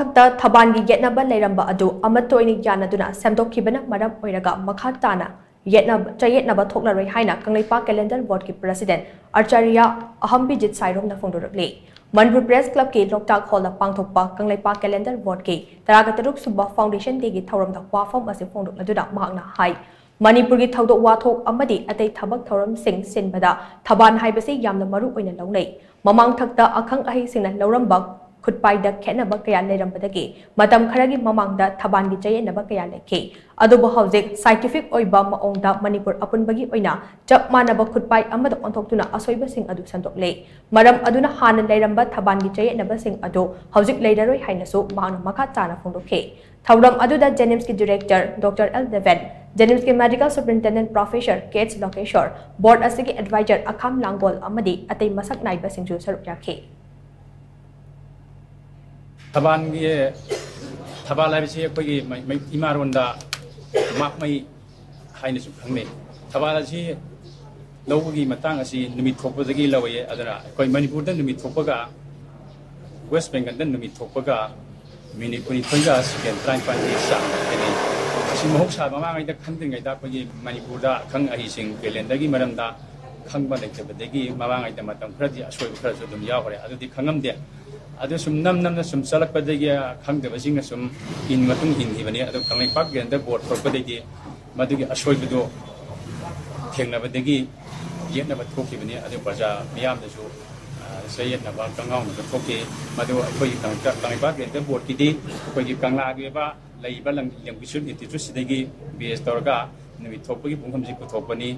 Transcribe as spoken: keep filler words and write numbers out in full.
ꯃꯊꯛꯇ ꯊꯕꯥꯟꯒꯤ ꯌꯦꯠꯅꯕ ꯂꯩꯔꯝꯕ ꯑꯗꯨ ꯑꯃꯠꯇ ꯑꯣꯏꯅ ꯌꯥꯅꯗꯨꯅ ꯁꯦꯝꯗꯣꯛꯈꯤꯕꯅ ꯃꯔꯝ ꯑꯣꯏꯔꯒ ꯃꯈꯥ ꯇꯥꯅ ꯌꯦꯠꯅꯕ, ꯆꯌꯦꯠꯅꯕ ꯊꯣꯛꯂꯔꯣꯏ ꯍꯥꯏꯅ Kangleipak calendar boardꯀꯤ president ꯑꯥꯆꯥꯔꯌ ꯑꯍꯝꯕꯤꯖꯤꯠ ꯁꯥꯏꯔꯣꯝꯅ ꯐꯣꯡꯗꯣꯔꯛꯂꯤ꯫ Manipur Press Clubꯀꯤ ꯂꯣꯛꯇꯥꯛ Hallꯗ ꯄꯥꯡꯊꯣꯛꯄ ꯀꯪꯂꯩꯄꯥꯛ calendar boardꯀꯤ ꯇꯔꯥꯒ ꯇꯔꯨꯛ ꯁꯨꯕ foundation dayꯒꯤ ꯊꯧꯔꯝꯗ ꯋꯥꯐꯝ ꯑꯁꯤ ꯐꯣꯡꯗꯣꯛꯂꯗꯨꯅ ꯃꯍꯥꯛꯅ ꯍꯥꯏ, ꯃꯅꯤꯄꯨꯔꯒꯤ ꯊꯧꯗꯣꯛ ꯋꯥꯊꯣꯛ ꯑꯃꯗꯤ ꯑꯇꯩ ꯊꯕꯛ ꯊꯧꯔꯝꯁꯤꯡ ꯁꯤꯟꯕꯗ ꯊꯕꯥꯟ ꯍꯥꯏꯕꯁꯤ ꯌꯥꯝꯅ ꯃꯔꯨ ꯑꯣꯏꯅ ꯂꯧꯅꯩ꯫ ꯃꯃꯥꯡꯊꯛꯇ ꯑꯈꯪ ꯑꯍꯩꯁꯤꯡꯅ ꯂꯧꯔꯝꯕ ꯈꯨꯠꯄꯥꯏꯗ ꯈꯦꯠꯅꯕ ꯀꯌꯥ ꯂꯩꯔꯝꯕꯗꯒꯤ ꯃꯇꯝ ꯈꯔꯒꯤ ꯃꯃꯥꯡꯗ ꯊꯕꯥꯟꯒꯤ ꯆꯌꯦꯠꯅꯕ ꯀꯌꯥ ꯂꯩꯈꯤ꯫ ꯑꯗꯨꯕꯨ ꯍꯧꯖꯤꯛ scientific ꯑꯣꯏꯕ ꯃꯑꯣꯡꯗ ꯃꯅꯤꯄꯨꯔ ꯑꯄꯨꯟꯕꯒꯤ ꯑꯣꯏꯅ ꯆꯞ ꯃꯥꯟꯅꯕ ꯈꯨꯠꯄꯥꯏ ꯑꯃꯗ ꯑꯣꯟꯊꯣꯛꯇꯨꯅ ꯑꯁꯣꯏꯕꯁꯤꯡ ꯑꯗꯨ ꯁꯦꯝꯗꯣꯛꯂꯦ꯫ ꯃꯔꯝ ꯑꯗꯨꯅ ꯍꯥꯟꯅ ꯂꯩꯔꯝꯕ ꯊꯕꯥꯟꯒꯤ ꯆꯌꯦꯠꯅꯕꯁꯤꯡ ꯑꯗꯨ ꯍꯧꯖꯤꯛ ꯂꯩꯔꯔꯣꯏ ꯍꯥꯏꯅꯁꯨ ꯃꯍꯥꯛꯅ ꯃꯈꯥ ꯇꯥꯅ ꯐꯣꯡꯗꯣꯛꯈꯤ꯫ ꯊꯧꯔꯝ ꯑꯗꯨꯗ JNIMSꯀꯤ director Doctor L Deven, JNIMSꯀꯤ medical superintendent Professor K H Lokeshwar, board ꯑꯁꯤꯒꯤ advisor ꯑꯈꯥꯝ ꯂꯥꯡꯒꯣꯜ ꯑꯃꯗꯤ ꯑꯇꯩ ꯃꯁꯛ ꯅꯥꯏꯕꯁꯤꯡꯁꯨ ꯁꯔꯨꯛ ꯌꯥꯈꯤ꯫ ꯊꯕꯥꯟꯒꯤ, ꯊꯕꯥꯜ ꯍꯥꯏꯕꯁꯤ ꯑꯩꯈꯣꯏꯒꯤ ꯃꯩ-, ꯃꯩ-, ꯏꯃꯥꯔꯣꯟꯗ ꯃꯥꯛꯃꯩ ꯍꯥꯏꯅꯁꯨ ꯈꯪꯅꯩ꯫ ꯊꯕꯥꯜ ꯑꯁꯤ ꯂꯧꯕꯒꯤ ꯃꯇꯥꯡ ꯑꯁꯤ ꯅꯨꯃꯤꯠ ꯊꯣꯛꯄꯗꯒꯤ ꯂꯧꯋꯦ꯫ ꯑꯗꯨꯅ ꯑꯩꯈꯣꯏ ꯃꯅꯤꯄꯨꯔꯗ ꯅꯨꯃꯤꯠ ꯊꯣꯛꯄꯒ West Bengalꯗ ꯅꯨꯃꯤꯠ ꯊꯣꯛꯄꯒ minute ꯀꯨꯟꯅꯤꯊꯣꯏꯒ second ꯇꯔꯥꯅꯤꯄꯥꯟꯒꯤ ꯆꯥꯡ ꯈꯦꯠꯅꯩ꯫ ꯃꯁꯤ ꯃꯍꯧꯁꯥ ꯃꯃꯥꯡꯉꯩꯗ ꯈꯪꯗ꯭ꯔꯤꯉꯩꯗ ꯑꯩꯈꯣꯏꯒꯤ ꯃꯅꯤꯄꯨꯔꯗ ꯑꯈꯪ ꯑꯍꯩꯁꯤꯡ calendarꯒꯤ ꯃꯔꯝꯗ ꯈꯪꯕ ꯂꯩꯇꯕꯗꯒꯤ ꯃꯃꯥꯡꯉꯩꯗ ꯃꯇꯝ ꯈꯔꯗꯤ ꯑꯁꯣꯏꯕ ꯈꯔꯁꯨ ꯑꯗꯨꯝ ꯌꯥꯎꯈ꯭ꯔꯦ꯫ ꯑꯗꯨꯗꯤ ꯈꯪꯉꯝꯗꯦ꯫ ꯑꯗꯨ ꯁꯨꯝ ꯅꯝ ꯅꯝꯅ ꯁꯨꯝ ꯆꯠꯂꯛꯄꯗꯒꯤ ꯈꯪꯗꯕꯁꯤꯡꯅ ꯁꯨꯝ ꯏꯟ ꯃꯇꯨꯡ ꯏꯟꯈꯤꯕꯅꯤ꯫ ꯑꯗꯨ ꯀꯪꯂꯩꯄꯥꯛ calendar board ꯊꯣꯛꯂꯛꯄꯗꯒꯤꯗꯤ ꯃꯗꯨꯒꯤ ꯑꯁꯣꯏꯕꯗꯨ ꯊꯦꯡꯅꯕꯗꯒꯤ ꯌꯦꯠꯅꯕ ꯊꯣꯛꯈꯤꯕꯅꯤ꯫ ꯑꯗꯨ ꯄ꯭ꯔꯖꯥ ꯃꯤꯌꯥꯝꯗꯁꯨ, ꯑ, ꯆꯌꯦꯠꯅꯕ, ꯀꯪꯉꯥꯎꯅꯕ ꯊꯣꯛꯈꯤ꯫ ꯃꯗꯨ ꯑꯩꯈꯣꯏꯒꯤ ꯀꯪꯂꯩꯄꯥꯛ, ꯀꯪꯂꯩꯄꯥꯛ calendar boardꯀꯤꯗꯤ ꯑꯩꯈꯣꯏꯒꯤ ꯀꯪꯂꯥꯒꯤ ꯑꯣꯏꯕ ꯂꯩꯔꯤꯕ ꯂꯝ-, linguistic instituteꯁꯤꯗꯒꯤ base ꯇꯧꯔꯒ ꯅꯨꯃꯤꯠ ꯊꯣꯛꯄꯒꯤ ꯄꯨꯡꯐꯝꯁꯤ ꯄꯨꯊꯣꯛꯄꯅꯤ꯫